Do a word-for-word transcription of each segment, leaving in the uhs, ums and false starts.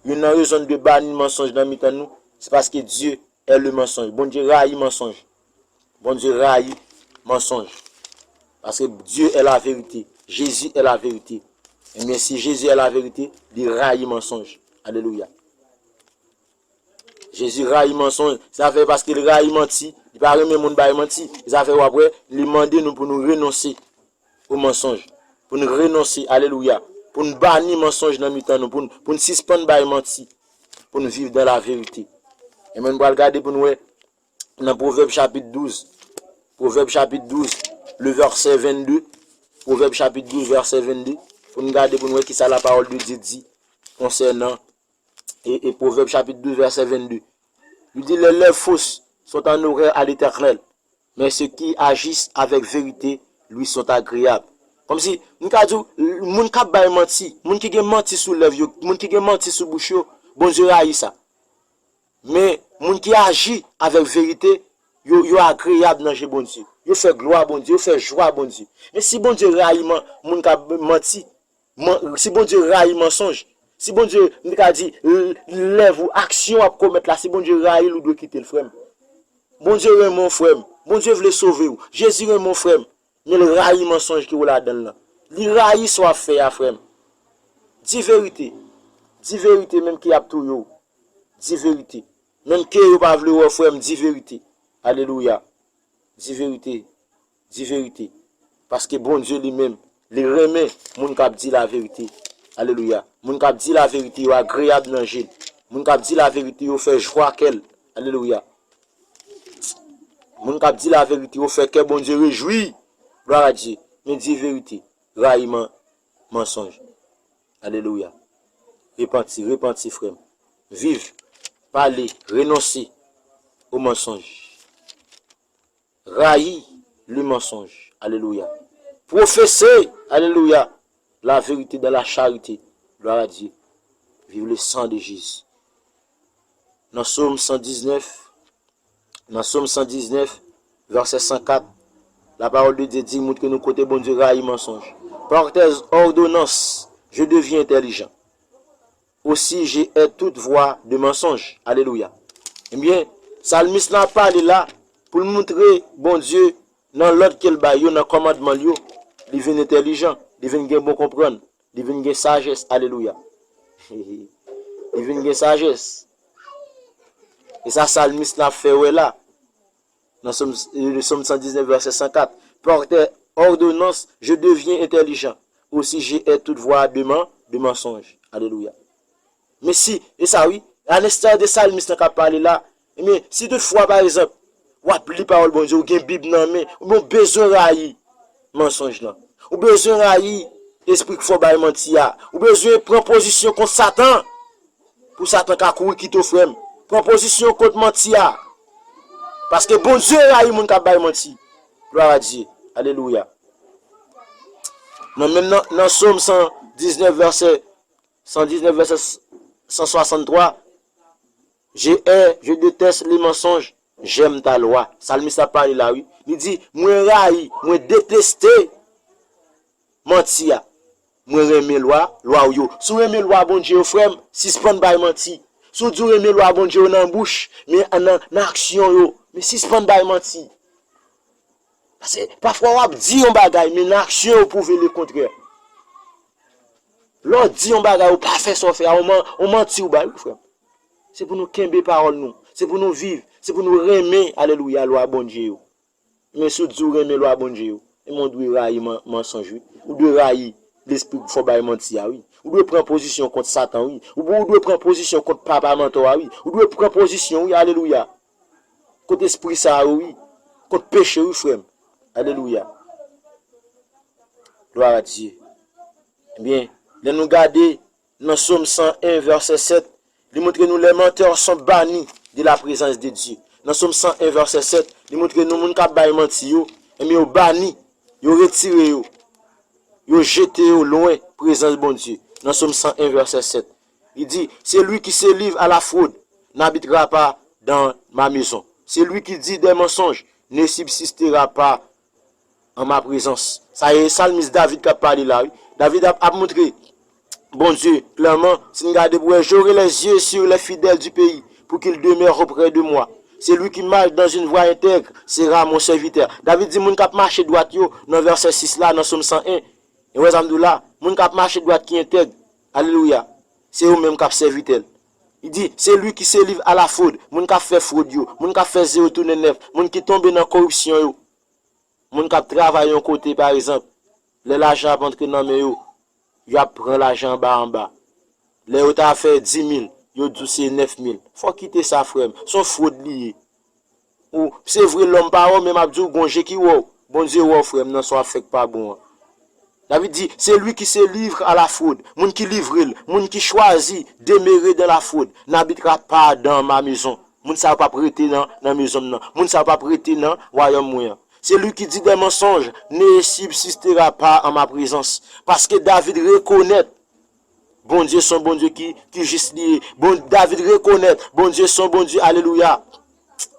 Youn nan rezon de bani mansonj nan mitan nou, se paske Dieu est le mensonge. Bondye rayi mansonj. Bondye rayi mansonj. Paske Dieu est la vérité. Jezi est la vérité. Ebyen, si Jezi est la vérité, li rayi mansonj. Alelouya. Jezi rayi mansonj. Sa fè paske li rayi manti. Li pa renmen moun bay manti. Sa fè w ap wè, li mande nou pou nou renonse o mansonj. Pou n renonse, alelouya. Pou n bani mansonj nan mitan nou. Pou n, pou n sispann bay manti. Pou n viv dan la verite. Ebyen, nou pral gade pou n wè nan Pwovèb chapit douz. Pwovèb chapit douz, le vèsè vennde. Pwovèb chapit douz, vèsè vennde. Pou n gade pou n wè kisa la pawòl de Dye di konsènan, e, e Pwovèb chapit douz, vèsè vennde. Li di, les lèvres fausses sont en horreur à l'Éternel, mais ceux qui agissent avec vérité lui sont agréables. Kòmsi, m ka di w, moun k ap bay manti, moun ki gen manti sou lèv yo, moun ki gen manti sou bouch yo, Bondye rayi sa. Men, moun ki aji avèk verite, yo, yo agreyab nan je Bondye. Yo fè glwa Bondye, yo fè jwa Bondye. Men si Bondye rayi man-, moun k ap manti, man-, si Bondye rayi mansonj, si Bondye, m te ka di, l-, lèv ou, aksyon w ap komèt la, si Bondye rayi l, ou dwe kite l, frè m. Bondye renmen w, frè m. Bondye vle sove w. Jezi renmen w, frè m. Men l rayi mansonj ki w ladan l lan. Li rayi sa w ap fè a, frè m. Di verite. Di verite, menm ke y ap touye w. Di verite. Menm ke yo pa vle wè w, frè m, di verite. Alelouya. Di verite. Di verite. Paske Bondye li menm, li renmen moun k ap di laverite. Alelouya. Moun k ap di laverite, yo agreyab nan je l. Moun k ap di laverite, yo fè jwa kè l. Alelouya. Moun k ap di laverite, yo fè kè Bondye rejwi. Glwa a Dye. Men di verite. Rayi man-, mansonj. Alelouya. Repanti, repanti, frè m. Viv, pale, renonse o mansonj. Rayi le mansonj. Alelouya. Pwofese, alelouya, la verite dans la charité. Gloire à Dieu. Vive le sang de Jésus. Nan Sòm san diznèf, nan Sòm san diznèf, vèsè san kat, la parole de Dieu di, montre nou kote Bondye rayi mansonj. Par tes ordonnances, je deviens intelligent. Aussi, je hais toute voix de mensonge. Alelouya. Ebyen, salmis la pale la pou l montre Bondye nan lòd ke l bay yo, nan kòmandman l yo, li vin entèlijan, li vin gen bon konprann, li vin gen sajès. Alelouya. Li vin gen sajès. E sa salmis la fè wè la. Nan Sòm, euh, Sòm san diznèf, vèsè san kat. Par tes ordonnances, je deviens intelligent. Aussi, je hais toute voix de men-, de mensonge. Alelouya. Men si, e sa wi, anestè de salmis lan k ap pale la, ebyen, si toutfwa, pa egzanp, w ap li pawòl Bondye, ou gen Bib nan men, oubyen ou bezwen rayi mansonj lan. Ou bezwen rayi espri k fè w bay manti a. Ou bezwen pran pozisyon kont Satan. Pou Satan ka kouri kite w, frè m. Pran pozisyon kont manti a. Paske Bondye rayi moun k ap bay manti. Gloire à Dieu. Alelouya. Nan menm nan, nan Sòm san diznèf, vèsè san diznèf, vèsè san swasanntwa, je hais, je déteste les mensonges, j'aime ta loi. Salmis la pale la, wi. Li di, mwen rayi, mwen deteste manti a. Mwen renmen lwa, lwa w yo. Si w renmen lwa Bondye yo, frè m, sispann bay manti. Si w di w renmen lwa Bondye yo nan bouch, men nan, nan aksyon yo, men sispann bay manti. Paske pafwa w ap di yon bagay, men nan aksyon yo pwouve lekontrè. Lè w di yon bagay, ou pa fè sa w fè a, yon man-, yon manti ou bay, wi, frè m. Se pou nou kenbe pawòl nou. Se pou nou viv. Se pou nou renmen, alelouya, lwa Bondye yo. Men si w di w renmen lwa Bondye yo, ebyen, ou dwe rayi man-, mansonj, wi. Ou dwe rayi lespri k fè w bay manti a, wi. Ou dwe pran pozisyon kont Satan, wi. Ou, ou dwe pran pozisyon kont papa mantò a, wi. Ou dwe pran pozisyon, wi, alelouya. Kont espri sa yo, wi. Kont peche, wi, frè m. Alelouya. Gloire à Dieu. Ebyen, lè nou gade nan Sòm san en, vèsè sèt, li montre nou les menteurs sont bannis de la présence de Dieu. Nan Sòm san en, vèsè sèt, li montre nou moun k ap bay manti yo, ebyen, yo bani, yo retire yo, yo jete yo lwen prezans Bondye. Nan Sòm san en, vèsè sèt, li di, celui qui se livre à la fraude n'habitera pas dans ma maison. Celui qui dit des mensonges ne subsistera pas en ma présence. Sa e salmis David k ap pale la, wi. David ap, ap montre Bondye, klèman, si n gade pou wè, j'aurai les yeux sur les fidèles du pays, pour qu'ils demeurent auprès de moi. Celui qui marche dans une voie intègre sera mon serviteur. David di, moun k ap mache dwat yo, nan vèsè sis la, nan Sòm san en, e wè sa m di w la, moun k ap mache dwat ki entèg, alelouya, se yo menm k ap sèvi tèl. Li di, celui qui se livre à la fraude, moun k ap fè fwod yo, moun k ap fè zewo tounen nèf, moun ki tonbe nan koripsyon yo, moun k ap travay yon kote, pa egzanp, lè lajan ap antre nan men yo, y ap pran lajan anba anba. Lè yo ta fè di mil, yo di w se nèf mil. Fò w kite sa, frè m. Se yon fwod li ye. Ou, se vre, lòm pa wè w, men m ap di w, gon je ki wè w. Bondye wè w, frè m, nan sa w ap fè k pa bon an. David di, celui qui se livre à la fraude, moun ki livre l, moun ki chwazi demeurer dans la fraude, n'habitera pas dans ma maison. Moun sa yo p ap rete nan, nan mezon m nan. Moun sa yo p ap rete nan wayòm mwen an. Celui qui dit des mensonges ne subsistera pas en ma présence. Paske David rekonèt Bondye se yon Bondye ki, ki jis li ye. Bon, David rekonèt Bondye se yon Bondye, alelouya,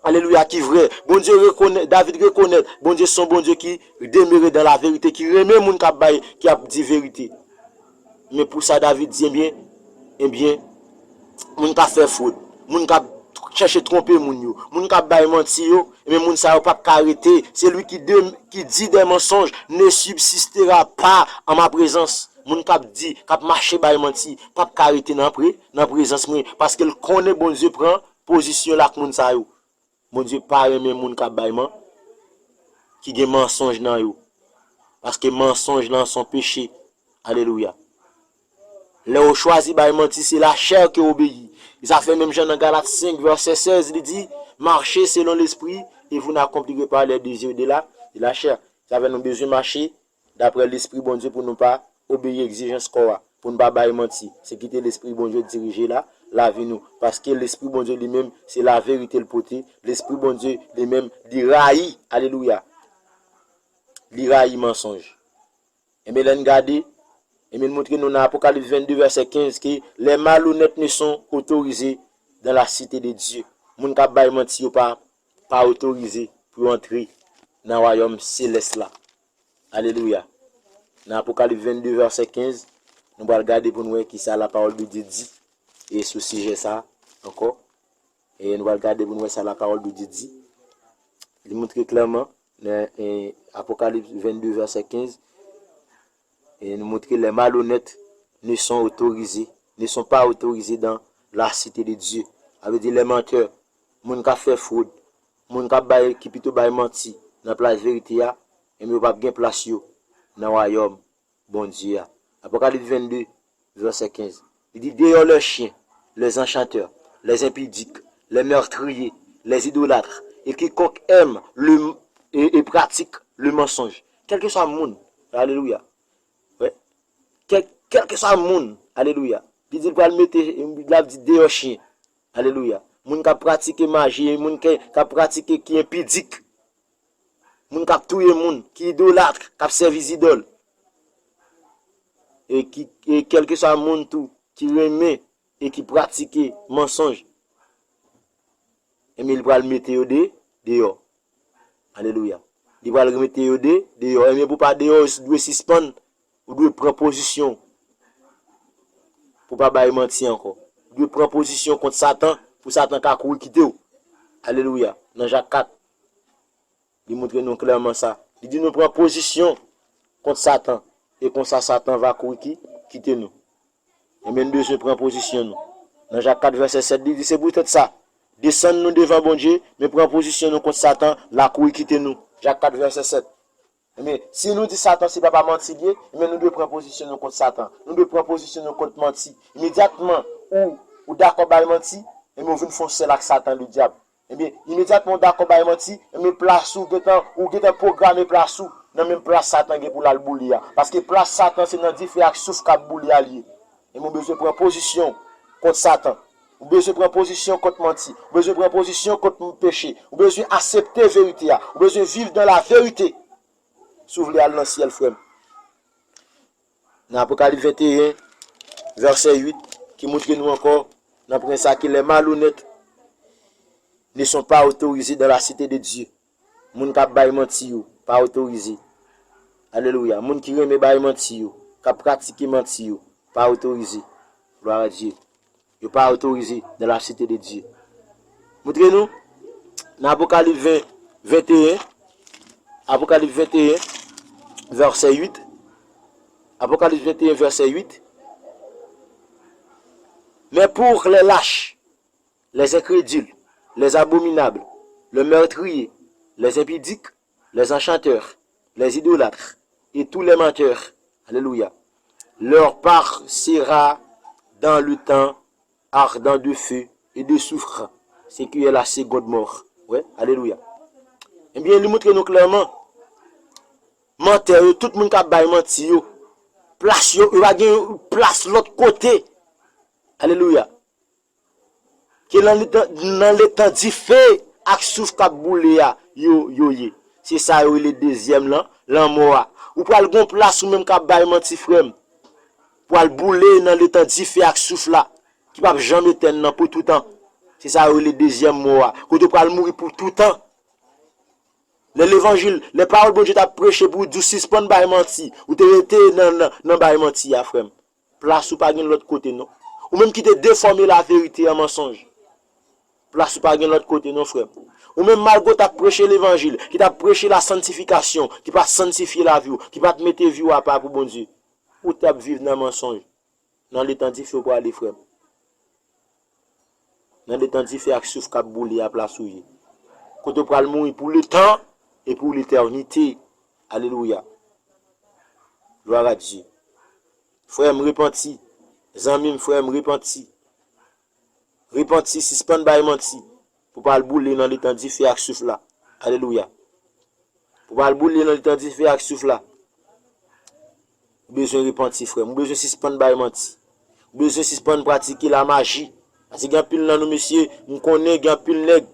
alelouya, ki vrè. Bondye rekonèt, David rekonèt Bondye se yon Bondye ki demere dans la vérité, ki renmen moun k ap bay, ki ap di verite. Men pou sa David di, ebyen, ebyen, moun k ap fè fwod, moun k ap chèche twonpe moun yo, moun k ap bay manti yo, ebyen, moun sa yo p ap ka rete. Celui qui de, qui dit des mensonges ne subsistera pas en ma présence. Moun k ap di, k ap mache bay manti, p ap ka rete nan pre, nan prezans mwen, paske l konnen Bondye pran pozisyon l ak moun sa yo. Bondye pa renmen moun k ap bay man, ki gen mansonj nan yo. Paske mansonj lan se yon peche. Alelouya. Lè w chwazi bay manti, se lachè ke w obeyi. E sa fè menm jan nan Galat senk vèsè sèz, li di, marchez selon l'esprit et vous n'accomplirez pas les désirs de la, de la chair. Sa fè nou bezwen mache daprè Lespri Bondye pou nou pa obeyi egzijans kò a, pou nou pa bay manti. Se kite Lespri Bondye dirije la, lavi nou. Paske Lespri Bondye li menm, se laverite l pote. Lespri Bondye li menm, li rayi. Alelouya. Li rayi mansonj. Ebyen, lè n gade, ebyen, l montre nou nan Apokalips vennde vèsè kenz ke les malhonnêtes ne sont autorisés dans la cité de Dieu. Moun k ap bay manti yo pa, pa otorize pou yo antre nan wayòm selès la. Alelouya. Nan Apokalips vennde vèsè kenz, nou pral gade pou nou wè kisa la parole de Dieu di e sou sijè sa ankò. E nou pral gade pou nou wè sa la parole de Dieu di. Li montre klèman nan, e, Apokalips vennde vèsè kenz, e nou montre les malhonnêtes ne sont autorisés, ne sont pas autorisés dans la cité de Dieu. Sa vle di les menteurs, moun k ap fè fwod, moun k ap bay, ki pito bay manti nan plas verite a, ebyen yo p ap gen plas yo nan wayòm Bondye a. Apokalips vennde, vèsè kenz. Li di, dehors les chiens, les enchanteurs, les impudiques, les meurtriers, les idolâtres, et quiconque aime le, et, et pratique le mensonge. Kèlkeswa moun, alelouya. Wè. Kèl, kèlkeswa moun, alelouya. Li di l pral mete, l ap di dehors chien. Alelouya. Moun k ap pratike maji, moun k, k ap pratike ki enpidik. Moun k ap touye moun, ki idolat, k ap sèvi zidòl. E ki, e kèlkeswa moun tou ki renmen e ki pratike mansonj, ebyen, li pral mete yo de, deyò. Alelouya. Li pral mete yo de, deyò. Ebyen, pou pa deyò, ou dwe sispann, ou dwe pran pozisyon pou pa bay manti ankò. Ou dwe pran pozisyon kont Satan, pou Satan ka kouri kite w. Alelouya. Nan Jak kat, li montre nou klèman sa. Li di nou pran pozisyon kont Satan, e konsa Satan va kouri ki, kite nou. Ebyen, nou bezwen pran pozisyon nou. Nan Jak kat vèsè sèt, li di, se poutèt sa, desann nou devan Bondye, men pran pozisyon nou kont Satan, l a kouri kite nou. Jak kat vèsè sèt. Ebyen, si nou di Satan se papa manti li ye, ebyen, nou dwe pran pozisyon nou kont Satan. Nou dwe pran pozisyon nou kont manti. Imedyatman ou, ou dakò bay manti, ebyen, ou vin fè yon sèl ak Satan, ledyab. Ebyen, imedyatman ou dakò bay manti, ebyen, plas ou gentan, ou gentan pwograme plas ou nan menm plas Satan gen pou l al boule a. Paske plas Satan se nan dife ak souf k ap boule a li ye. Ebyen, ou bezwen pran pozisyon kont Satan. Ou bezwen pran pozisyon kont manti. Ou bezwen pran pozisyon kont peche. Ou bezwen aksepte verite a. Ou bezwen viv dans la vérité. Si w vle al nan syèl, frè m. Nan Apokalips venteyen, vèsè uit, ki montre nou ankò, nan pwen sa, ke les malhonnêtes ne sont pas autorisés dans la cité de Dieu. Moun k ap bay manti yo, pa otorize. Alelouya. Moun ki renmen bay manti yo, k ap pratike manti yo, pa otorize. Gloire à Dieu. Yo pa otorize dans la cité de Dieu. Montre nou, nan Apokalips ven, venteyen, Apokalips venteyen, vèsè uit. Apokalips venteyen, vèsè uit. Mais pour les lâches, les incrédules, les abominables, les meurtriers, les impudiques, les enchanteurs, les idolâtres, et tous les menteurs. Alléluia. Leur part sera dans le temps ardent de feu et de soufre, ce qui est la seconde mort. Wè, alléluia. Ebyen, li montre nou klèman, mantè yo, tout moun k ap bay manti yo, plas yo, yo pa gen plas lòt kote. Alléluia. Ke nan letan, nan letan dife ak souf k ap boule a, yo, yo ye. Se sa yo rele dezyèm lan, lanmò a. Ou pral gon plas ou menm k ap bay manti, frè m. Pral boule nan letan dife ak souf la, ki p ap janm etèn nan pou toutan. Se sa yo rele dezyèm mò a. Kote w pral mouri pou toutan. Lè levanjil, lè pawòl Bondye t ap preche pou w di w sispann bay manti, ou te rete nan, nan, nan bay manti a, frè m. Plas ou pa gen lòt kote, non. Ou menm ki te defòme laverite an mansonj. Plas ou pa gen lòt kote, non, frè m. Ou menm malgre w t ap preche levanjil, ki t ap preche la santifikasyon, ki pa t santifye lavi w, ki pa t mete vi w apa pou Bondye, ou t ap viv nan mansonj. Nan letan dife w prale, frè m. Nan letan dife ak souf k ap boule a plas ou ye. Kote w pral mouri pou letan e pou letènite. Alelouya. Gloire à Dieu. Frè m, repanti. Zanmi m, frè m, repanti. Repanti, sispann bay manti. Pou pral boule nan letan dife ak souf la. Alelouya. Pou pral boule nan letan dife ak souf la. Ou bezwen repanti, frè m. Ou bezwen sispann bay manti. Ou bezwen sispann pratike lamaji. Paske gen anpil nan nou, mesye, m konnen gen anpil nèg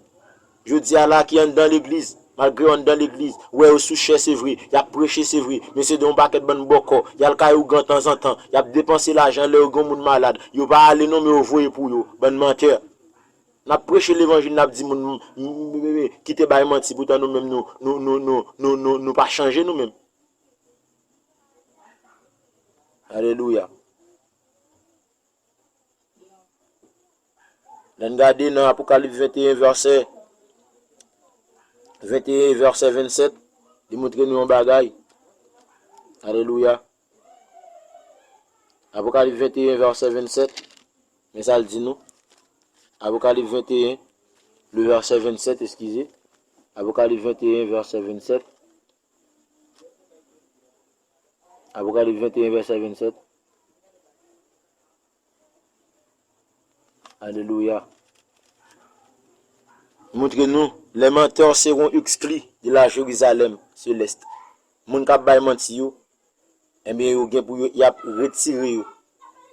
jodi a la ki anndan legliz. Malgre yo anndan legliz, ou wè yo sou chè, se vre, y ap preche, se vre, men se de yon pakèt bann bòkò. Y al kay ougan tanzantan, y ap depanse lajan lè yo gen yon moun malad. Yo pa ale non, men yo voye pou yo. Bann mantè. N ap preche levanjil, n ap di moun, m, m, m, m, kite bay manti, poutan nou menm nou, nou, nou pa chanje nou menm. Alelouya. Lè n gade nan Apokalips venteyen, vèsè venteyen, vèsè vennsèt, li montre nou yon bagay. Alelouya. Apokalips venteyen, vèsè vennsèt. Men sa l di nou. Apokalips venteyen, le vèsè vennsèt, eskize. Apokalips venteyen, vèsè vennsèt. Apokalips venteyen, vèsè vennsèt. Alelouya. Montre nou, les menteurs seront exclus de la Jérusalem céleste. Moun k ap bay manti yo, ebyen, yo gen pou yo, y ap retire yo,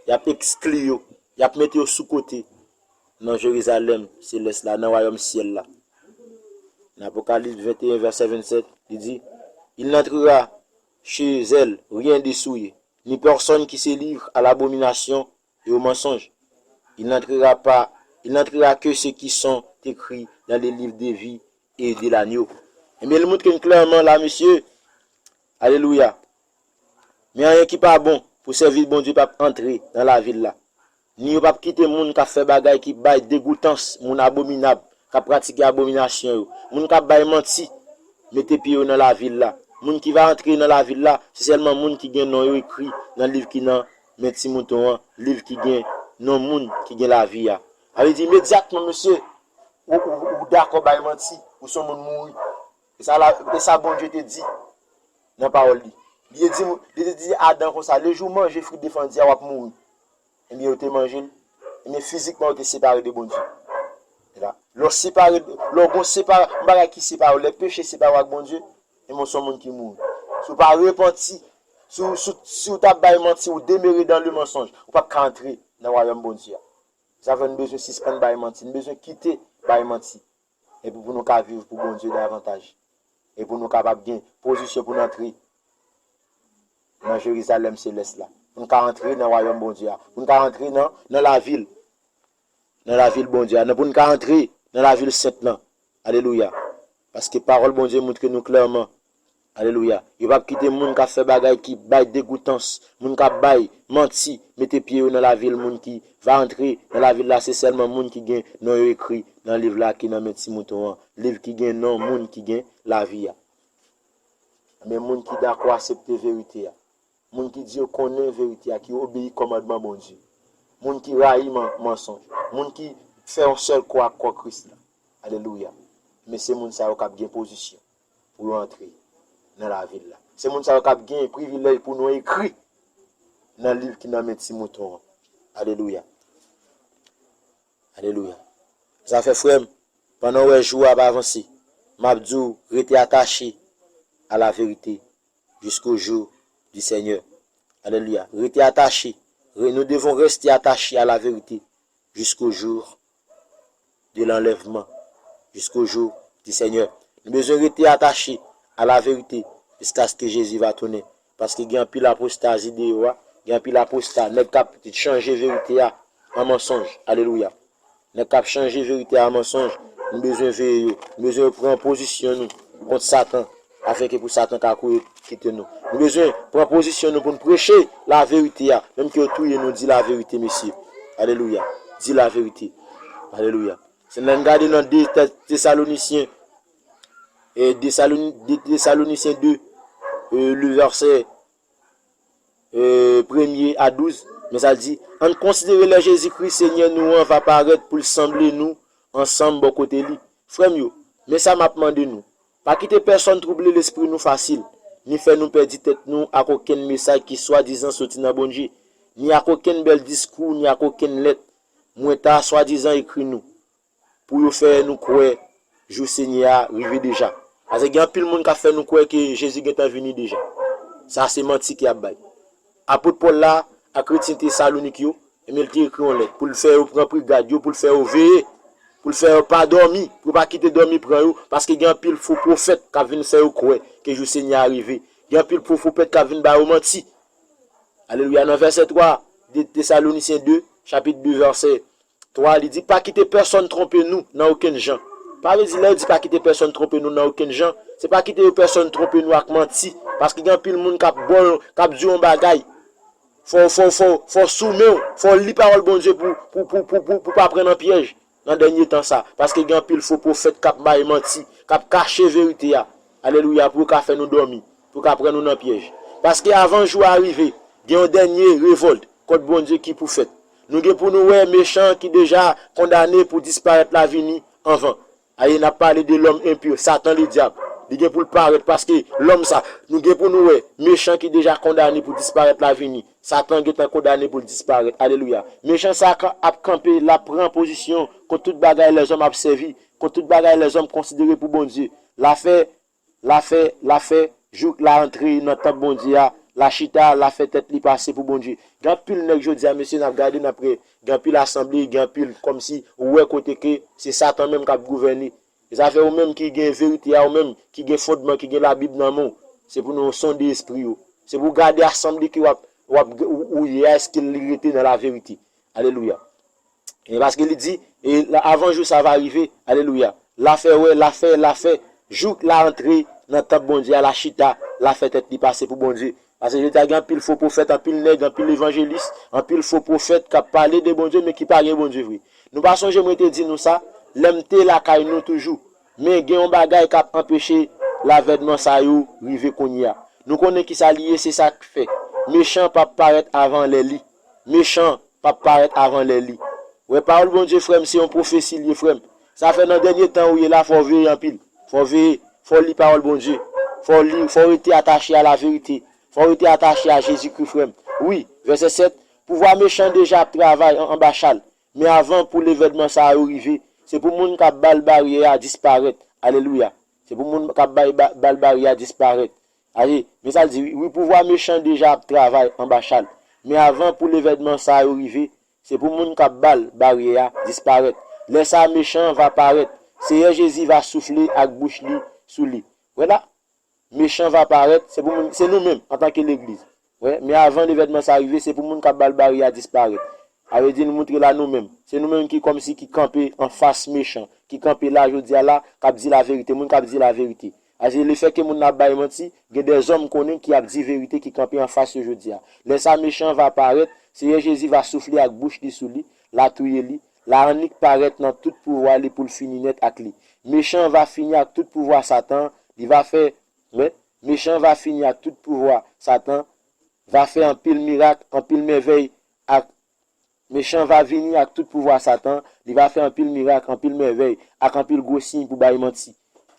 y ap ekskli yo, y ap mete yo sou kote nan Jerizalèm selès la, nan wayòm syèl la. Nan Apokalips venteyen, vèsè vennsèt, li di, il n'entrera chez elle rien de souillé, ni personne qui se livre à l'abomination et au mensonge. Il n'entrera pas, il n'entrera que ceux qui sont écrits dans le livre de vie et de l'agneau. Ebyen, li montre n klèman la, mesye. Alelouya. Men anyen ki pa bon pou sèvis Bondye p ap antre nan lavil la. Ni yo p ap kite moun k ap fè bagay ki bay degoutans, moun abominab, k ap pratike abominasyon yo, moun k ap bay manti, mete pye yo nan lavil la. Moun ki va antre nan lavil la, se sèlman moun ki gen non yo ekri nan liv ki nan men Ti Mouton an, liv ki gen non moun ki gen lavi a. Sa vle di, imedyatman, mesye, ou, ou, ou dakò bay manti, ou se yon moun mouri. E sa la, e sa Bondye te di nan pawòl li. Li te di, li te di Adan konsa, le jou w manje fwi defandi a, w ap mouri. Ebyen, yo te manje l. Ebyen, fizikman, yo te separe de Bondye. E la, lè w separe, lè w gon separa-, yon bagay ki separe w, lè peche separe w ak Bondye, ebyen, w se yon moun ki mouri. Si w pa repanti, si w, si w, si w t ap bay manti, ou demere dans le mensonge, ou p ap ka antre nan wayòm Bondye a. Sa fè n bezwen sispann bay manti, n bezwen kite bay manti. Epi pou nou ka viv pou Bondye davantaj. E pou nou kapab gen pozisyon pou n antre nan Jerizalèm selès la. Pou n ka antre nan wayòm Bondye a. Pou n ka antre nan, nan lavil. Nan lavil Bondye a. Nan, pou n ka antre nan lavil sent lan. Alelouya. Paske pawòl Bondye montre nou klèman. Alelouya. Yo p ap kite moun k ap fè bagay ki bay degoutans, moun k ap bay manti, mete pye yo nan lavil. Moun ki va antre nan lavil la, se sèlman moun ki gen non yo ekri nan liv la ki nan men Ti Mouton an, liv ki gen non moun ki gen lavi a. Men moun ki dakò aksepte verite a, moun ki di yo konnen verite a, ki obeyi kòmandman Bondye, moun ki rayi man- mansonj, moun ki fè yon sèl kò ak kò Kris la. Alelouya. Men se moun sa yo k ap gen pozisyon pou yo antre nan lavil la. Se moun sa yo k ap gen privilèj pou nou ekri nan liv ki nan men Ti Mouton an. Alelouya. Alelouya. Zafè frè m, pandan w wè jou a ap avanse, m ap di w, rete atache à la vérité jusqu'au jour du Seigneur. Alelouya. Rete atache. Re- nous devons rester attachés à la vérité jusqu'au jour de l'enlèvement, jusqu'au jour du Seigneur. Nou bezwen rete atache à la vérité jusqu'à ce que Jésus va tourner. Paske gen anpil apostazi deyò a, gen anpil aposta, nèg k ap chanje verite a an mansonj. Alelouya. Nèg k ap chanje verite a an mansonj, nou bezwen veye yo. Nou bezwen pran pozisyon nou kont Satan, afenke pou Satan ka kouri kite nou. Nou bezwen pran pozisyon nou pou n preche laverite a, menm ke yo touye nou, di laverite, mesye. Alelouya. Di laverite. Alelouya. Se lè n gade nan de Tè- Tesalonisyen, e, Desaloni- de- Tesalonisyen de, e, le vèsè, e, premye a douz, men sa l di, ann konsidere lè Jezikri, Senyè nou an, va parèt pou l sanble nou ansanm bò kote li. Frè m yo, men sa m ap mande nou. Pa kite pèsonn twouble lespri nou fasil, ni fè nou pèdi tèt nou ak okenn mesaj ki swadizan soti nan Bondye, ni ak okenn bèl diskou, ni ak okenn lèt mwen ta swadizan ekri nou, pou yo fè nou kwè jou Senyè a rive deja. Paske gen anpil moun k ap fè nou kwè ke Jezi gentan vini deja. Sa se manti ke y ap bay. Apot Pòl la ak kretyen Tesalonik yo, ebyen, li te ekri yon lèt pou l fè yo pran pri gad yo, pou l fè yo veye, pou l fè yo pa dòmi, pou yo pa kite dòmi pran yo, paske gen anpil fo pwofèt k ap vin fè yo kwè ke jou Senyè a rive. Gen anpil fo pwofèt k ap vin ba yo manti. Alelouya. Nan vèsè twa de Tesalonisyen de, chapit de, vèsè twa, li di, pa kite pèsonn twonpe nou nan okenn jan. Pa vle di, lè yo di pa kite pèsonn twonpe nou nan okenn jan, se pa kite yo pèsonn twonpe nou ak manti. Paske gen anpil moun k ap ba w, k ap di w yon bagay. Fò, fò, fò, fò soumen w, fò w li pawòl Bondye pou, pou, pou, pou, pou, pou pa pran nan pyèj nan dènye tan sa. Paske gen anpil fo pwofèt k ap bay manti, k ap kache verite a. Alelouya, pou yo ka fè nou dòmi, pou yo ka pran nou nan pyèj. Paske avan jou a rive, gen yon dènye revòlt kont Bondye ki pou fèt. Nou gen pou nou wè mechan ki deja kondane pou disparèt la vini anvan. Aye, n ap pale de lòm enpi, Satan Ledyab. Li gen pou l parèt paske lòm sa, nou gen pou nou wè mechan ki deja kondane pou disparèt la vini. Satan gentan kondane pou l disparèt. Alelouya. Mechan sa ka- ap kanpe, l ap pran pozisyon kont tout bagay lèzòm ap sèvi, kont tout bagay lèzòm konsidere pou Bondye. L a fè, l a fè, l a fè, jouk l a antre nan tanp Bondye a, l a chita, l a fè tèt li pase pou Bondye. Gen anpil nèg jodi a, mesye, n ap gade, n ap wè, gen anpil asanble, gen anpil kòmsi ou wè kote ke se Satan menm k ap gouvène. E sa fè ou menm ki gen verite a, ou menm ki gen fondman, ki gen Labib nan men w, se pou nou sonde espri yo. Se pou w gade asanble ke w ap, w ap, ou, ou ye a, èske li rete nan laverite. Alelouya. E paske li di, e la- avan jou sa va rive, alelouya. L a fè wè, l a fè, l a fè, jouk l a antre nan tanp Bondye a, l a chita, l a fè tèt li pase pou Bondye. Paske jodi a gen anpil fo pwofèt, anpil nèg, anpil evanjelis, anpil fo pwofèt k ap pale de Bondye, men ki pa gen Bondye vre. Nou pa sonje mwen te di nou sa, lè m te lakay nou toujou. Men gen yon bagay k ap anpeche lavènman sa yo rive kounye a. Nou konnen ki sa li ye, se sa k fè mechan p ap parèt avan lè li. Mechan p ap parèt avan lè li. Wè, pawòl Bondye, frè m, se yon pwofesi l ye, frè m. Sa fè nan dènye tan ou ye la, fò w veye anpil. Fò w veye, fò w li pawòl Bondye. Fò w li, fò w rete atache a laverite. Fò w rete atache a Jezikri, frè m. Wi, vèsè sèt, pouvwa mechan deja ap travay an, anba chal. Men avan pou levènman sa yo rive, se pou moun k ap ba l baryè a disparèt. Alelouya. Se pou moun k ap bay ba- ba l baryè a disparèt. Aye, men sa l di, wi, pouvwa mechan deja ap travay anba chal. Men avan pou levènman sa yo rive, se pou moun k ap ba l baryè a disparèt. Lè sa a, mechan va parèt. Seyè Jezi va soufle ak bouch li sou li. Wè la, mechan va parèt, se pou moun, se nou menm, antanke legliz. Wè, men avan levènman sa rive, se pou moun k ap ba l baryè a disparèt. Sa vle di, nou montre la nou menm. Se nou menm ki kòmsi ki kanpe anfas mechan, ki kanpe la jodi a la, k ap di laverite, moun k ap di laverite. Paske lefètke moun nan ap bay manti, gen dèzòm konnen ki ap di verite ki kanpe anfas yo jodi a. Lè sa mechan an va parèt, Seyè Jezi va soufle ak bouch li sou li, l a touye li, l a annik parèt nan tout pouvwa li pou l fini nèt ak li. Mechan an va fini ak tout pouvwa Satan, li va fè, men, mechan an va fini ak tout pouvwa Satan, va fè anpil mirak, anpil mèvèy ak Mechan va vini ak tout pouvwa Satan, li va fè anpil mirak, anpil mèvèy, ak anpil gwo siy pou bay manti.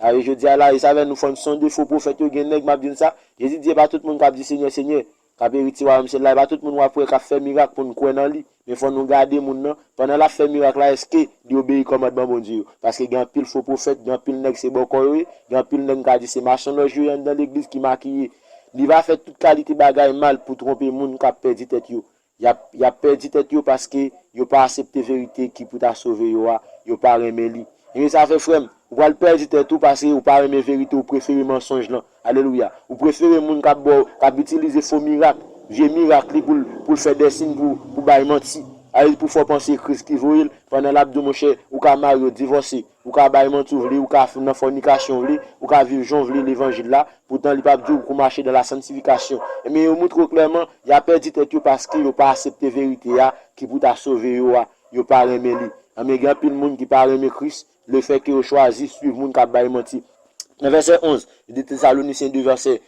Alò, jodi a la, e sa fè nou fò n sonde fo pwofèt yo, gen nèg m ap di n sa, Jezi di, e pa tout moun k ap di, Senyè, Senyè, k ap erite wayòm syèl la, e pa tout moun w ap wè k ap fè mirak pou n kwè nan li. Men fò nou gade moun nan, pandan l ap fè mirak la, èske li obeyi kòmandman Bondye yo? Paske gen anpil fo pwofèt, gen anpil nèg se bòkò yo ye, gen anpil nèg m ka di se machanlòj yo ye anndan legliz ki makiye. Li va fè tout kalite bagay mal pou twonpe moun k ap pèdi tèt yo. Y ap, y ap pèdi tèt yo paske yo pa aksepte verite ki pou ta sove yo a, yo pa renmen li. Ebyen sa fè, frè m, ou pral pèdi tèt ou paske ou pa renmen verite, ou prefere mansonj lan. Alelouya. Ou prefere moun k ap ba w, k ap itilize fo mirak, vye mirak li pou l, pou l fè dèsin pou, pou bay manti. Alè pou fè w panse Kris ki voye l, pandan l ap di w, monchè, ou ka marye, w divòse, ou ka bay manti w vle, ou ka nan fònikasyon w vle, ou ka viv jan w vle levanjil la, poutan li p ap di w pou w mache dans la sanctification. Ebyen, yo montre w klèman, y a pèdi tèt yo paske yo pa aksepte verite a ki pou ta sove yo a, yo pa renmen li. Ebyen, gen anpil moun ki pa renmen Kris, lefètke yo chwazi swiv moun k ap bay manti. Nan vèsè onz, de Tesalonisyen de vèsè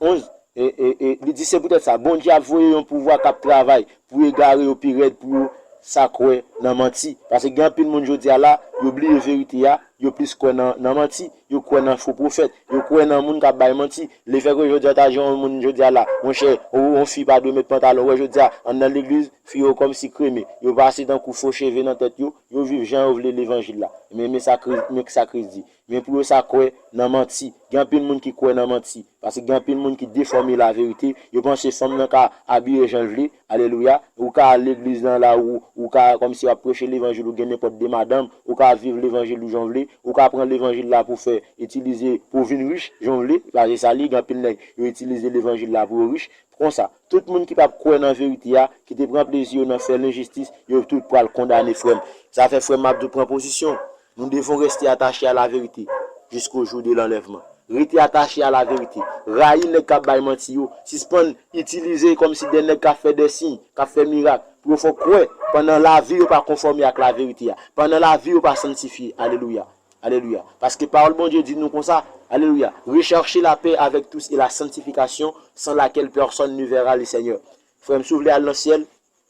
onz, e, e, e, li di, se poutèt sa, Bondye ap voye yon pouvwa k ap travay pou egare yo pi rèd pou yo sa kwè nan manti. Paske gen anpil moun jodi a la, yo bliye verite a, yo plis kwè nan, nan manti, yo kwè nan fo pwofèt, yo kwè nan moun k ap bay manti. Lefètke jodi a ta jwenn yon moun jodi a la, monchè, yon, yon fi pa dwe met pantalon. Ou wè jodi a, anndan legliz, fi yo kòmsi kreme, yo pase tankou fo cheve nan tèt yo, yo viv jan yo vle levanjil la. Men, men sa Kris, men sa Kris di. Men pou yo sa kwè nan manti. Gen anpil moun ki kwè nan manti. Paske gen anpil moun ki defòme laverite. Yo panse fanm nan ka abiye jan l vle. Alelouya. Ou ka al legliz lan la, ou, ou ka kòmsi w ap preche levanjil, ou gen nenpòt de madanm. Ou ka viv levanjil ou jan w vle. Ou ka pran levanjil la pou fè, itilize, pou w vin rich jan w vle. Paske sa li, gen anpil nèg, yo itilize levanjil la pou yo rich. Konsa, tout moun ki p ap kwè nan verite a, ki te pran plezi yo nan fè lenjistis, yo tout pral kondane, frè m. Sa fè, frè m, m ap di w, pran pozisyon. Nous devons rester attachés à la vérité jusqu'au jour de l'enlèvement. Rete atache a laverite. Rayi nèg k ap bay manti yo. Sispann itilize kòmsi de nèg k ap fè de siy, k ap fè mirak, pou yo fè w kwè pandan lavi yo pa konfòme ak laverite a, pandan lavi yo pa sanntifye. Alelouya. Alelouya. Paske pawòl Bondye di nou konsa, alelouya, recherchez la paix avec tous et la sanctification, sans laquelle personne ne verra le Seigneur. Frè m, si w vle al nan syèl,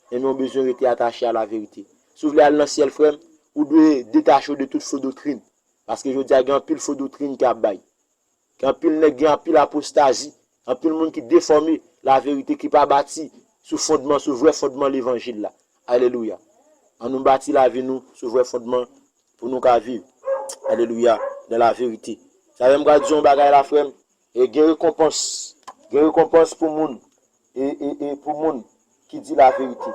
ebyen, ou bezwen rete atache a laverite. Si w vle al nan syèl, frè m, ou dwe detache w de tout fo doktrin. Paske jodi a, gen anpil fo doktrin k ap bay. Gen anpil nèg, gen anpil apostazi, anpil moun ki defòme laverite, ki pa bati sou fondman, sou vrè fondman levanjil la. Alelouya. Ann nou bati lavi nou sou vrè fondman pou nou ka viv. Alelouya. Dans la vérité. Sa fè m pral di yon bagay la, frè m. E gen rekonpans. Gen rekonpans pou moun. E, e, e pou moun ki di laverite.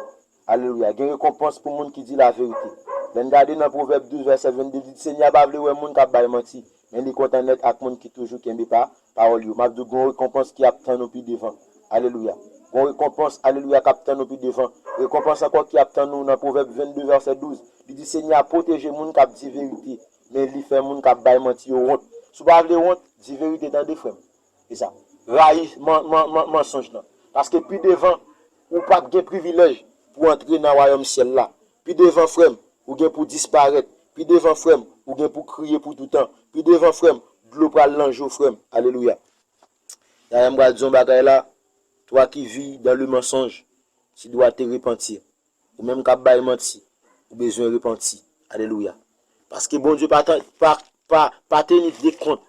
Alelouya. Gen rekonpans pou moun ki di laverite. Lè n gade nan Pwovèb douz, vèsè vennde, li di, Senyè a pa vle wè moun k ap bay manti, men li kontan nèt ak moun ki toujou kenbe pa, pawòl yo. M ap di w, gen yon rekonpans ki ap tann ou pi devan. Alelouya. Gen yon rekonpans, alelouya, k ap tann ou pi devan. Rekonpans ankò ki ap tann ou nan Pwovèb vennde, vèsè douz. Li di, Senyè a pwoteje moun k ap di verite, men li fè moun k ap bay manti yo wont. Si w pa vle wont, di verite, tande, frè m. Se sa. Rayi man, man, man, mansonj lan. Paske pi devan, ou p ap gen privilèj pou antre nan wayòm syèl la. Pi devan, frè m, ou gen pou disparèt. Pi devan, frè m, ou gen pou kriye pou toutan. Pi devan, frè m, dlo pral nan je w, frè m. Alelouya. Dayè, m pral di yon bagay la. Toi qui vis dans le mensonge, tu dois te repentir. Ou menm k ap bay manti, ou bezwen repanti. Alelouya. Paske Bondye pa, pa, pa, pa teni de kont.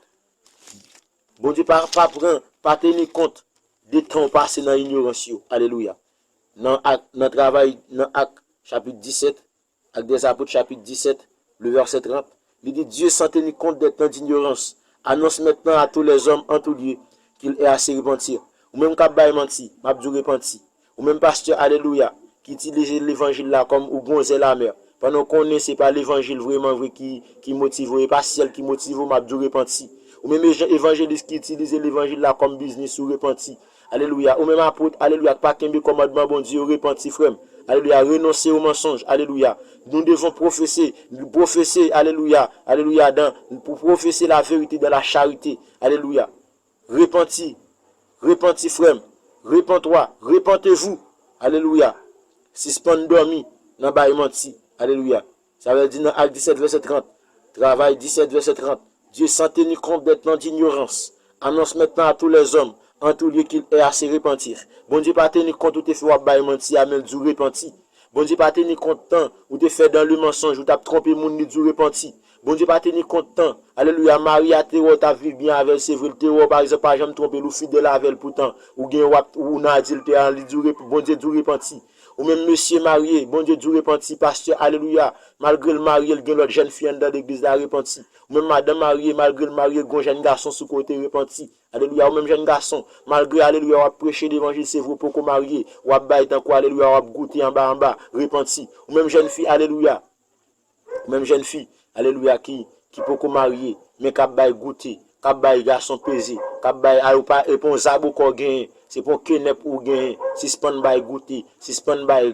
Bondye pa, pa pran, pa teni kont de tan w pase nan inyorans yo. Alelouya. Nan Ak, nan Travay, nan Ak, chapit disèt, Actes des Apôtres, chapit disèt, le vèsè trant, li di, Dieu, sans tenir compte des temps d'ignorance, annonce maintenant à tous les hommes en tout lieu qu'il est à se repentir. Ou menm k ap bay manti, m ap di w repanti. Ou menm pastè, alelouya, ki itilize levanjil la kòm ou gon zèl amè, pandan w konnen se pa levanjil vrèman vre ki, ki motive w, e pa syèl ki motive w, m ap di w repanti. Ou menm evanjelis ki itilize levanjil la kòm biznis ou, repanti. Alelouya. Ou menm apot, alelouya, k pa kenbe kòmandman Bondye yo, repanti, frè m. Alelouya, renonse o mansonj. Alelouya. Nous devons professer, professer, alelouya, alelouya, dans, pour professer la vérité dans la charité. Alelouya. Repanti, repanti, frè m. Repentez-vous, repentez-vous. Alelouya. Sispann dòmi nan bay manti. Alelouya. Sa vle di nan Ak disèt vèsè trant. Travay disèt vèsè trant. Dieu, sans tenir compte des temps d'ignorance, annonce maintenant à tous les hommes, en tout lieu, qu'il est à se repentir. Bondye pa teni kont ou te fè w ap bay manti a, men l di w repanti. Bondye pa teni kont tan ou te fè dans le mensonge, ou t ap twonpe moun, li di w repanti. Bondye pa teni kont tan. Alelouya, mari a te wè w t ap viv byen avè l, se vre, l te wè w, pa egzanp, pa janm twonpe l, ou fidèl avè l, poutan ou gen w ap, ou nan adiltè a, li di w rep-, Bondye di w repanti. Ou menm mesye marye, Bondye di w repanti, pastè, alelouya, malgre l marye, l gen lòt jèn fi anndan legliz la, repanti. Ou menm madanm marye, malgre l marye, l gen yon jèn gason sou kote, repanti. Alelouya, ou menm jèn gason, malgre, alelouya, w ap preche levanjil, se vre, w poko marye, w ap bay tankou, alelouya, w ap goute anba anba, repanti. Ou menm jèn fi, alelouya, ou menm jèn fi, alelouya, ki, ki poko marye, men k ap bay goute, k ap bay gason peze, k ap bay, a, ou pa, e pa yon zaboka w genyen, se pa yon kenèp ou genyen, sispann bay goute, sispann bay,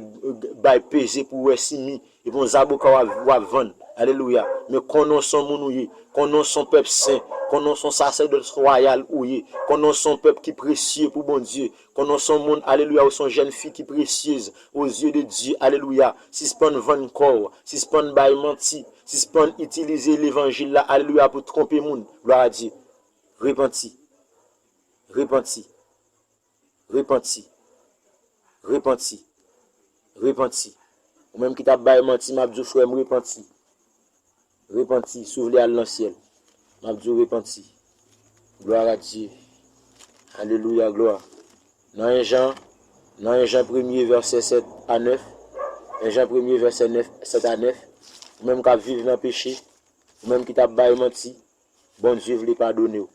bay peze pou w wè si mi, e pa yon zaboka w ap, w ap vann. Alelouya. Men konnen w se yon moun ou ye, konnen w se yon pèp sen, konnen w se yon sasèdòs wayal ou ye, konnen w se yon pèp ki presye pou Bondye, konnen w se yon moun, alelouya, ou se yon jèn fi ki presyez aux yeux de Dieu, alelouya. Sispann vann kò w, sispann bay manti, sispann itilize levanjil la, alelouya, pou twonpe moun. Glwa a Dye. Repanti. Repanti. Repanti. Repanti. Repanti. Ou menm ki t ap bay manti, m ap di w, frè m, repanti. Repanti, si w vle al nan syèl. M ap di w repanti. Glwa a Dye. Alelouya, glwa. Nan en Jan, nan en Jan premye, vèsè sèt a nèf, en Jan premye, vèsè nèf, sèt a nèf, ou menm k ap viv nan peche, ou menm ki t ap bay manti, Bondye vle padone w.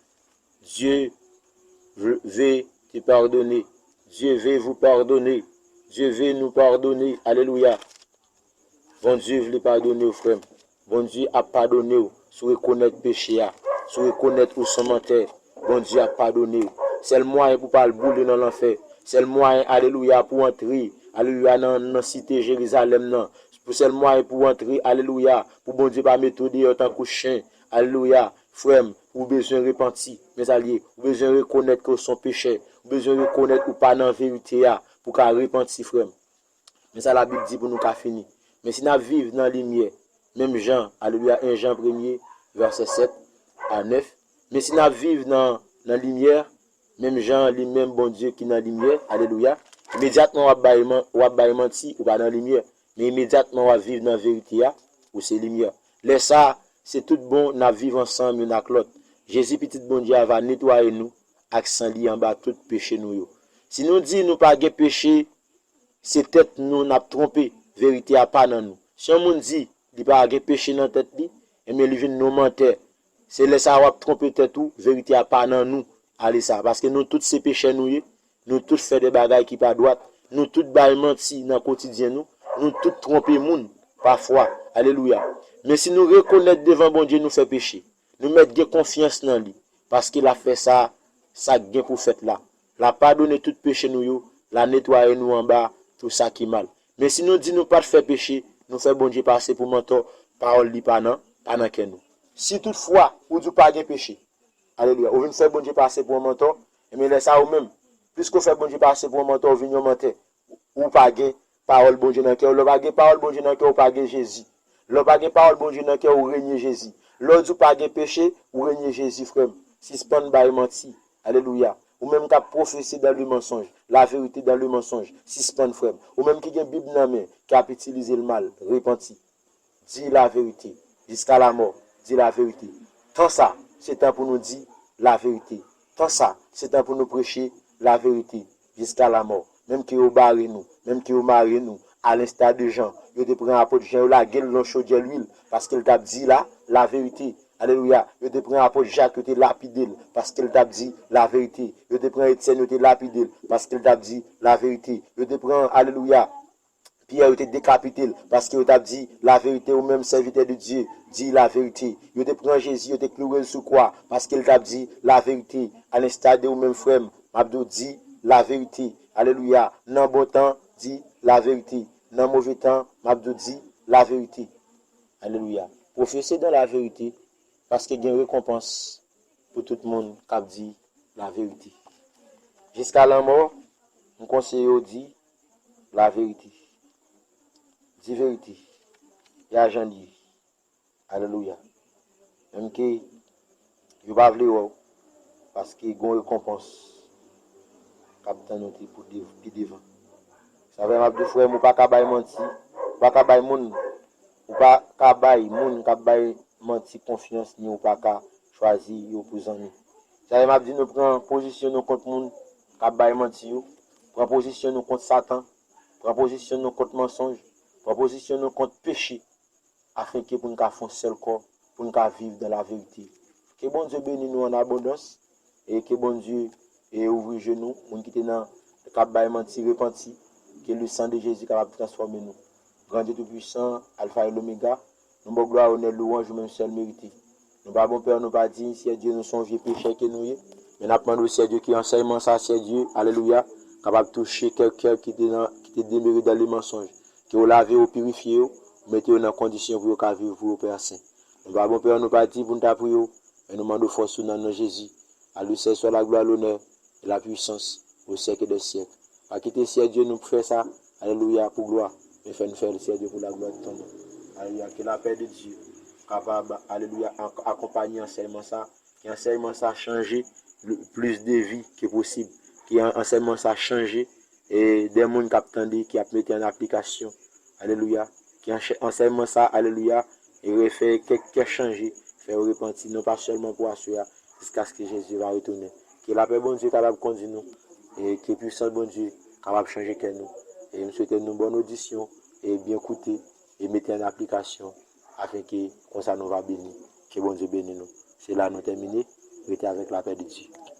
Dieu veut te pardonner. Dieu veut vous pardonner. Dieu veut nous pardonner. Alelouya. Bondye vle padone w, frè m. Bondye ap padone w si w rekonèt peche a, si w rekonèt ou se yon mantè. Bondye ap padone w. Sèl mwayen pou w pa al boule nan lanfè, sèl mwayen, alelouya, pou w antre, alelouya, nan, nan site Jerizalèm nan, pou sèl mwayen pou w antre, alelouya, pou Bondye pa mete w deyò tankou chen, alelouya, frè m, ou bezwen repanti, men sa l ye, ou bezwen rekonèt ke w se yon pechè, ou bezwen rekonèt ou pa nan verite a, pou w ka repanti, frè m. Men sa Labib di pou nou ka fini. Men si n ap viv nan limyè, menm jan, alelouya, en Jan premye, vèsè sèt a nèf, men si n ap viv nan, nan limyè, menm jan li menm Bondye ki nan limyè, alelouya, imedyatman w ap bay man-, w ap bay manti, ou pa nan limyè. Men imedyatman w ap viv nan verite a, ou se limyè. Lè sa a, se tout bon n ap viv ansanm youn ak lòt. Jezi, Pitit Bondye a, va netwaye nou ak san li anba tout peche nou yo. Si nou di nou pa gen peche, se tèt nou n ap twonpe, verite a pa nan nou. Si yon moun di li pa gen peche nan tèt li, ebyen, li vin yon mantè. Se lè sa a w ap twonpe tèt ou, verite a pa nan nou. Ale sa, paske nou tout se pechè nou ye, nou tout fè de bagay ki pa dwat, nou tout bay manti nan kotidyen nou, nou tout twonpe moun pafwa. Alelouya. Men si nou rekonèt devan Bondye nou fè peche, nou mèt gen konfyans nan li, paske l ap fè sa, sa k gen pou fèt la. L ap padone tout peche nou yo, l a netwaye nou anba tout sa ki mal. Men si nou di nou pa t fè peche, nou fè Bondye pase pou mantò, pawòl li pa nan, pa nan kè nou. Si toutfwa ou di w pa gen peche, alelouya, ou vin fè Bondye pase pou yon mantò, ebyen lè sa a ou menm, piske w fè Bondye pase pou yon mantò, ou vin yon mantè. Ou pa gen pawòl Bondye nan kè w. Lè w pa gen pawòl Bondye nan kè w, ou pa gen Jezi. Lè w pa gen pawòl Bondye nan kè w, ou renye Jezi. Lè w di w pa gen peche, ou renye Jezi, frè m. Sispann bay manti. Alelouya. Ou menm k ap pwofese dans le mensonge, la vérité dans le mensonge. Sispann, frè m. Ou menm ki gen Bib nan men, k ap itilize l mal, repanti. Di laverite, jiska lamò, di laverite. Tan sa, se tan pou nou di laverite. Tan sa, se tan pou nou preche laverite, jiska lamò. Menm ke yo bare nou, menm ke yo mare nou, alensta de Jan, yo te pran apot Jan, yo lage l nan chodyè lwil, paske l t ap di la, laverite. Alelouya. Yo te pran apot Jak, yo te lapide l, paske l t ap di laverite. Yo te pran Etyèn, yo te lapide l, paske l t ap di laverite. Yo te pran, alelouya, Pyè, yo te dekapite l, paske yo t ap di laverite. Ou menm, sèvitè de Dye, di laverite. Yo te pran Jezi, yo te kloure l sou kwa, paske l t ap di laverite. Alensta de ou menm, frè m, m ap di w, di laverite. Alelouya. Nan bon tan, di laverite. nan move tan, m ap di w di laverite. Alelouya. Pwofese dan laverite, paske gen rekonpans pou tout moun k ap di laverite. Jiska lanmò, m konseye w di laverite. Di verite. Ya jan li ye. Alelouya. Menm ke yo pa vle wè w, paske gon rekonpans k ap tann ou te pou dev- pi devan. Sa fè m ap di w, frè m, ou pa ka bay manti, ou pa ka bay moun, ou pa ka bay moun k ap bay manti konfyans, ni ou pa ka chwazi yo pou zanmi. Sa fè m ap di nou pran pozisyon nou kont moun k ap bay manti yo, pran pozisyon nou kont Satan, pran pozisyon nou kont mansonj, pran pozisyon nou kont peche, afenke pou n ka fè yon sèl kò, pou n ka viv dan laverite. Ke Bondye beni nou an abondans, e ke Bondye e ouvri je nou, moun ki te nan, k ap bay manti, repanti, ke le sang de Jésus kapab transfòme nou. Gran Dye Toupisan, Alfa e Lomega, nou ba w glwa, onè, louwanj, ou menm sèl merite. Nou pa bon Pè, nou pa diy, Seyè Dye, nou se yon vye pechè ke nou ye, men n ap mande w, Seyè Dye, ke ansèyman sa, Seyè Dye, alelouya, kapab touche kèk kè ki te nan, ki te demere dan le mansonj. Ke w lave yo, pirifye yo, ou mete yo nan kondisyon pou yo ka viv pou yo, Pè Sen. Nou pa bon Pè, nou pa diy pou n ta priye w, men nou mande w fòs ou nan non Jezi. A lui seul soit la gloire, l'honneur et la puissance au siècle des siècles. Pa kite Seyè Dye nou fè sa, alelouya, pou glwa, men fè n fè l, Seyè Dye, pou la gloire de ton nom. Alelouya, ke lapè de Dye kapab, alelouya, ak- akonpanye ansèyman sa, ke ansèyman sa chanje le- plis de vi ke posib, ke an- ansèyman sa chanje e de moun k ap tande, ki ap mete an aplikasyon. Alelouya. Ke anche- ansèyman sa, alelouya, e refè kèk kè chanje, fè yo repanti, non pa sèlman pou aswè a, jiskaske Jezi va retounen. Ke lapè Bondye kapab kondi nou, e ke pwisans Bondye kapab chanje kè nou. E m swete nou bòn odisyon, e byen koute, e mete an aplikasyon, afenke konsa nou va beni. Ke Bondye beni nou. Se la nou tèmine. Rete avèk lapè de Dye.